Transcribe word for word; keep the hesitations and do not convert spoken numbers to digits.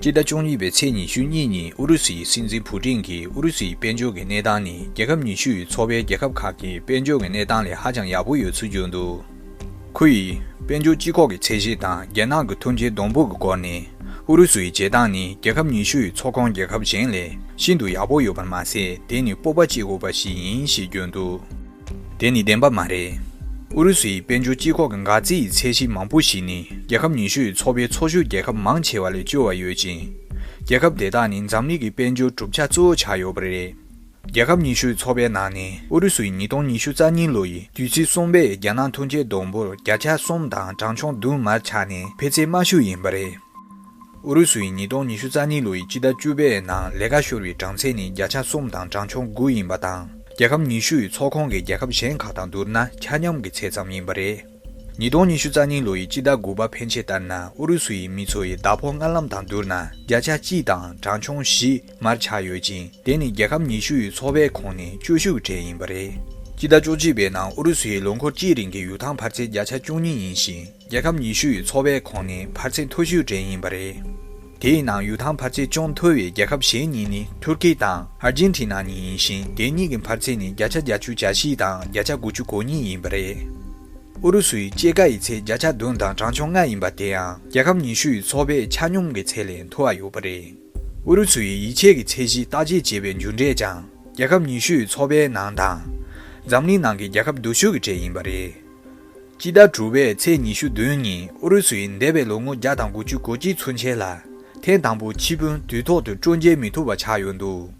སྤྱི་ཟླ་བཅུ་གཉིས་པའི་ཚེས་ཉི་ཤུ་གཉིས་ཉིན་ཨུ་རུ་སུའི་སྲིད་འཛིན་ཕུ་ཏིན་གྱིས་ཨུ་རུ་སུའི་དཔལ་འབྱོར་གྱི་གནས་སྟངས་ནི་རྒྱལ་ཁབ་ཉི་ཤུ་ཡི་ཚོགས་པའི་རྒྱལ་ཁབ་ཁག་གི་དཔལ་འབྱོར་གྱི་གནས་སྟངས་ལས་ཧ་ཅང་ཡག་པོ་ཡོད་ཚུལ་བརྗོད་འདུག་ཁོ་ཡིས་དཔལ་འབྱོར་སྤྱི་ཁོག་གི་ཚད་གཞི་དང་རྒྱལ་ནང་གི་ཐོན་སྐྱེད་བསྡོམས་པོ་གི་སྐོར་ནས་ཨུ་རུ་སུའི་བྱེད་སྟངས་ནི་རྒྱལ་ཁབ་ཉི་ཤུ་ཡི་ཚོགས་ཁོངས་རྒྱལ་ཁབ་གཞན་ལས་ཤིན་ཏུ་ཡག་པོ་ཡོད་པར་མ་ཟད། དེ་ནི་སྤོབས་པ་སྐྱེ་དགོས་པ་ཞིག་ཡིན་ཞེས་བརྗོད་འདུག་དེ་ནི་བདེན་པ་མ་རེད། ཨུ་རུ་སུའི་དཔལ་འབྱོར་སྤྱི་ཁོག་གི་འགག་རྩའི་ཚད་གཞི་མང་པོ་ཞིག་ནི་རྒྱལ་ཁབ་ཉི་ཤུ་ཡི་ཚོགས་པའི་ཚོགས་ཞུགས་རྒྱལ་ཁབ་མང་ཆེ་བ་ལས་བསྐྱོ་བ་ཡོད་ཅིང་། རྒྱལ་ཁབ་དེ་དག་ནི་འཛམ་གླིང་གི་དཔལ་འབྱོར་གྲུབ་ཆ་གཙོ་བོ་ཆགས་ཡོད་པ་རེད། རྒྱལ་ཁབ་ཉི་ཤུ་ཡི་ཚོགས་པའི་ནང་ནས་ཨུ་རུ་སུ་ཡིས་ཉིས་སྟོང་ཉི་ཤུ་རྩ་གཉིས་ལོ་ཡི་དུས་ཚིགས་གསུམ་པའི་རྒྱལ་ནང་ཐོན་སྐྱེད་བསྡོམས་པོར་བརྒྱ་ཆ་གསུམ་དང་གྲངས་ཆུང་བདུན་མར་ཆག་ནས་འཕར་ཚད་དམའ་ཤོས་ཡིན་པ་རེད། ཨུ་རུ་སུ་ཡིས་ཉིས་སྟོང་ཉི་ཤུ་རྩ་གཉིས་ལོ་ཡི་སྤྱི་ཟླ་བཅུ་པའི་ནང་ལས་ཀ་ཤོར་བའི་གྲངས་ཚད་ནི་བརྒྱ་ཆ་གསུམ་དང་གྲངས་ཆུང་དགུ་ཡིན་པ་དང་། རྒྱལ་ཁབ་ཉི་ཤུ་ཡི་ཚོགས་ཁོངས་ཀྱི་རྒྱལ་ཁབ་གཞན་ཁག་དང་བསྡུར་ན་ཆ་མཉམ་གྱི་ཚད་ཙམ་ཡིན་པ་རེད། ཉིས་སྟོང་ཉི་ཤུ་རྩ་གཉིས་ལོ་ཡི་སྤྱི་ཟླ་དགུ་པ་ཕན་ཆད་ལྟར་ན་ཨུ་རུ་སུ་ཡི་མི་ཚོ་ཡི་ཟླ་ཕོགས་སྔ་ལམ་དང་བསྡུར་ན་བརྒྱ་ཆ་གཅིག་དང་གྲངས་ཆུང་བཞི་མར་ཆག་ཡོད་ཅིང་། དེ་ནི་རྒྱལ་ཁབ་ཉི་ཤུ་ཡི་ཚོགས་པའི་ཁོངས་ནས་སྐྱོ་ཤོས་གྲས་ཡིན་པ་རེད། སྤྱི་ཟླ་བཅུ་གཅིག་པའི་ནང་ཨུ་རུ་སུ་ཡི་ལོ་འཁོར་གཅིག་རིང་གི་ཡུལ་ཐང་འཕར་ཚད་བརྒྱ་ཆ་བཅུ་གཉིས་ཡིན་ཞིང་། རྒྱལ་ཁབ་ཉི་ཤུ་ཡི་ཚོགས་པའི་ཁོངས་ནས་འཕར་ཚད་མཐོ་ཤོས་གྲས་ཡིན་པ་རེད། དེའི་ནང་ཡུལ་ཐང་འཕར་ཚད་ཅུང་མཐོ་བའི་རྒྱལ་ཁབ་གཞན་གཉིས་ནི་ཐུར་ཁེ་དང་ཨར་ཇེན་ཊི་ན་གཉིས་ཡིན་ཞིང་། དེ་གཉིས་ཀྱི་འཕར་ཚད་ནི་བརྒྱ་ཆ་བརྒྱད་ཅུ་གྱ་བཞི་དང་བརྒྱ་ཆ་དགུ་ཅུ་གོ་གཉིས་ཡིན་པ་རེད། ཨུ་རུ་སུའི་སྐྱེད་ཀ་ཡི་ཚད་བརྒྱ་ཆ་བདུན་དང་གྲངས་ཆུང་ལྔ་ཡིན་པ་དེ་ཡང་རྒྱལ་ཁབ་ཉི་ཤུ་ཡི་ཚོགས་པའི་ཆ་སྙོམས་ཀྱི་ཚད་ལས་མཐོ་བ་ཡོད་པ་རེད། ཨུ་རུ་སུ་ཡི་ཡིད་ཆེས་ཀྱི་ཚད་གཞི་བརྟག་དཔྱད་བྱས་པའི་མཇུག་འབྲས་ཀྱང་རྒྱལ་ཁབ་ཉི་ཤུ་ཡི་ཚོགས་པའི་ནང་དང་། འཛམ་གླིང་ནང་གི་རྒྱལ་ཁབ་སྡུག་ཤོས་ཀྱི་གྲས་ཡིན་པ་རེད། སྤྱི་ཟླ་དྲུག་པའི་ཚེས་ཉི་ཤུ་བདུན་ཉིན་ཨུ་རུ་སུ་ཡི་འདས་པའི་ལོ་ངོ་བརྒྱ་དང་དགུ་བཅུ་གོ་གཅིག་ཚུན་ཆད་ལ་ཐེངས་དང་པོ་ཆིག་དཔོན་དུས་ཐོག་ཏུ་སྤྲོད་འཇལ་མི་ཐུབ་པ་ཆགས་ཡོད་འདུག